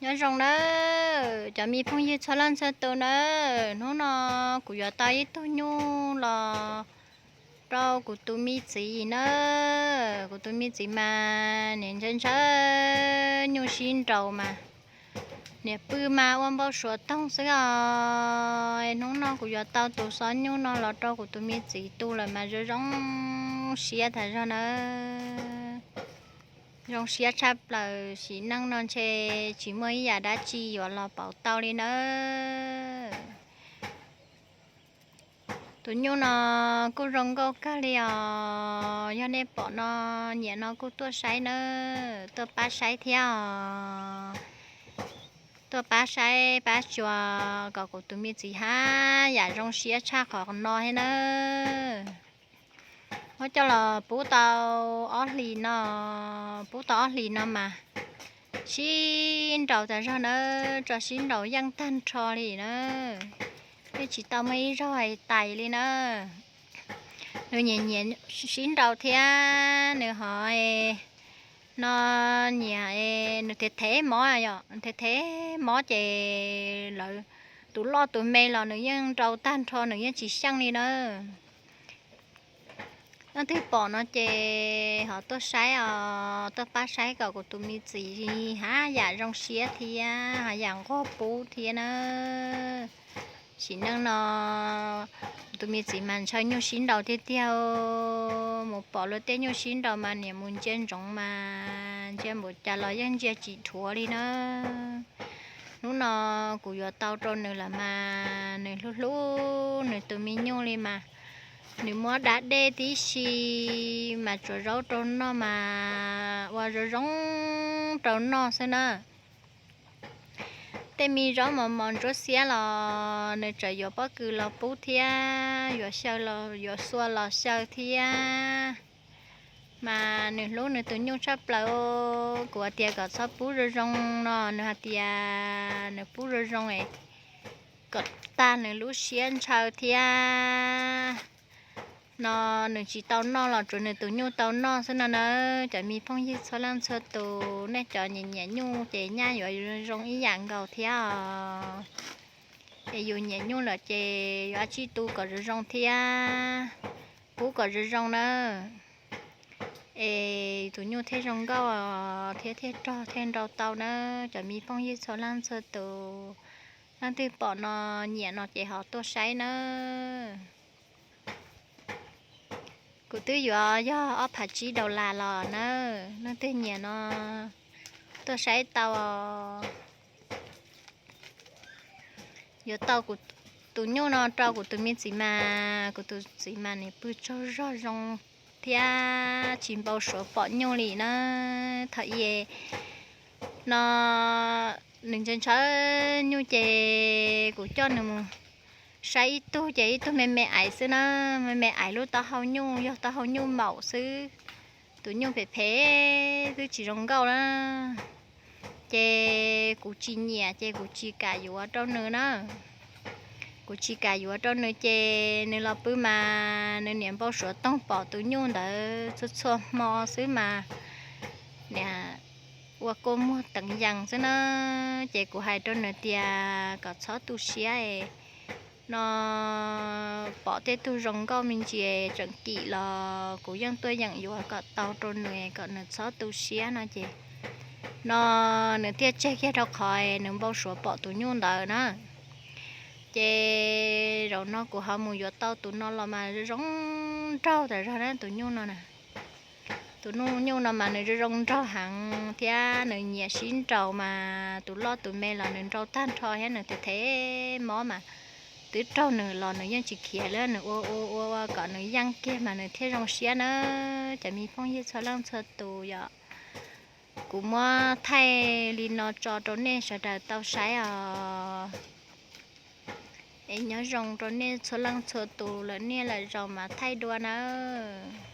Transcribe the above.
Nyob zoo nawb cov me phooj ywg txhua leej txhua tus nawb. Hnub no kuv yuav tau ib tug nyuj los rau kuv tus me txiv nawb. Kuv tus me txiv mas niam ntshaw ntshaw nyuj sib nraus mas niam pw mas ua npau suav toog xwb os. Hnub no kuv yuav tau tus xov nyuj no los rau kuv tus me txiv tu lawm mas zoo zoo siab tas zog nawb. Zoo siab tshaj plaws, sim neej no ntshe tsis muaj ib yam dab tsi yuav los pauv tau li nawb. Tus nyuj no kuj zoo nkauj kawg li os. Yog nej pom no, nyiam no kuj tuaj saib nawb, tuaj pab saib thiab os. Tuaj pab saib pab tsuas kom kuv tus me txiv haj yam zoo siab tshaj qhov no thiab nawb. Muab coj los pub tau ob hlis no, pub tau ob hlis no mas sib nraus tas zog nawb, tso sib nraus yeej tag nrho li na. Yeej tsis tau muaj ib zaug hais tais li na. Nws nyiam nyiam sib nraus thiab nws ho no nyiam, nws thev thev mov yom, thev thev mov ces lawv tus loj tus me los nws yeej nraus tag nrho, nws yeej tsis xyeej li na. Leej twg pom no ces ho tuaj saib os, tuaj pab saib kom kuv tus me txiv haj yam zoo siab thiab haj yam nquag pub thiab na. Sim neej no kuv tus me txiv mas ntshaw nyuj sib nraus tiag tiag. Mus pom luag tej nyuj sib nraus mas niam mus ntsia ntsoov mas ntsia npaum cas los yeej ntsia tsis dhuav li na. Hnub no kuv yuav tau rau nws lawm mas nws hlub hlub nws tus me nyuj li mas nws muab da dej tib si mas tsuav zaub rau noj mas ua zoo zoo rau noj xwb na. Tej me zaub mos mos ntsuab xiab los nws tseem yuav pob kws los pub thiab, yuav xyaw los yuav xua los xyaw thiab. Mas nws hlub nws tus nyuj tshaj plaws. Kuv hais tias kom txhob pub zoo zoo no nws hais tias nws pub zoo zoo es kom tag nws lub siab ntshaw thiab. No nws tsis tau noj los tsuav nws tus nyuj tau noj xwb no nawb. Cov me phooj ywg txhua leej txhua tus, nej cov nyiam nyiam nyuj ces nyaj yuav zoo ib yam nkaus thiab os. Es yus nyiam nyuj lawm ces yuav tsum tu kom zoo zoo thiab pub kom zoo zoo nawb. Es tus nyuj thiaj zoo nkauj thiab thiaj rog thiaj nrau tau nawb. Cov me phooj ywg txhua leej txhua tus, leej twg pom no nyiam no ces ho tuaj saib nawb. Kuv twb yuav yog ob phav tsib daus las los nawb, leej twg nyiam no tuaj saib tau. Yuav tau kuv tus nyuj no rau kuv tus me txiv mas kuv tus txiv mas nws pw tsaug zog zoo thiab tsis npau suav pom nyuj li na. Thaum i no nws ntshaw ntshaw nyuj ces kuv coj nws mus saib ib tug ces ib tug me me aiv xwb na, me me aiv lub taub hau nyuj yog taub hau nyuj maum xwb. Tus nyuj phem phem twb tsis zoo nkauj na. Ces kuv tsis nyiam ces kuv tsis kam yuav rau nws na. Kuv tsis kam yuav rau nws ces nws los pw mas nws niam npau suav toog pom tus nyuj ntawd txhua txhua hmo xwb mas niam ua kua muag teev yees xwb na. Ces kuv hais rau nws tias kom txhob tu siab no, pom tej tug zoo nkauj me ntsis tseem kim los kuv yeej tuaj yeem yuav kom tau rau nws kom nws txhob tu siab no ces no nws thiaj tseg kiag rau qhov nws npau suav pom tus nyuj ntawd na. Ces zaum no kuv ho mus yuav tau tus no los mas zoo nraug tas zog na tus nyuj no na. Tus nyuj no mas nws zoo zoo nraug heev thiab nws nyiam sib nraus mas tus loj tus me los nws nrau tag nrho thiab nws thev thev mob mas twb raug nws los nws yeej tsis khiav li, nws ua ua ua ua kom nws yeej kiag mas nws thiaj zoo siab na. Cov me phooj ywg txhua leej txhua tus yom, kuv muab thaij li no tso rau nej sawv daws tau saib os. Es nyob zoo rau nej txhua leej txhua tus lawm niaj lawm zaus mas thaij dua nawb.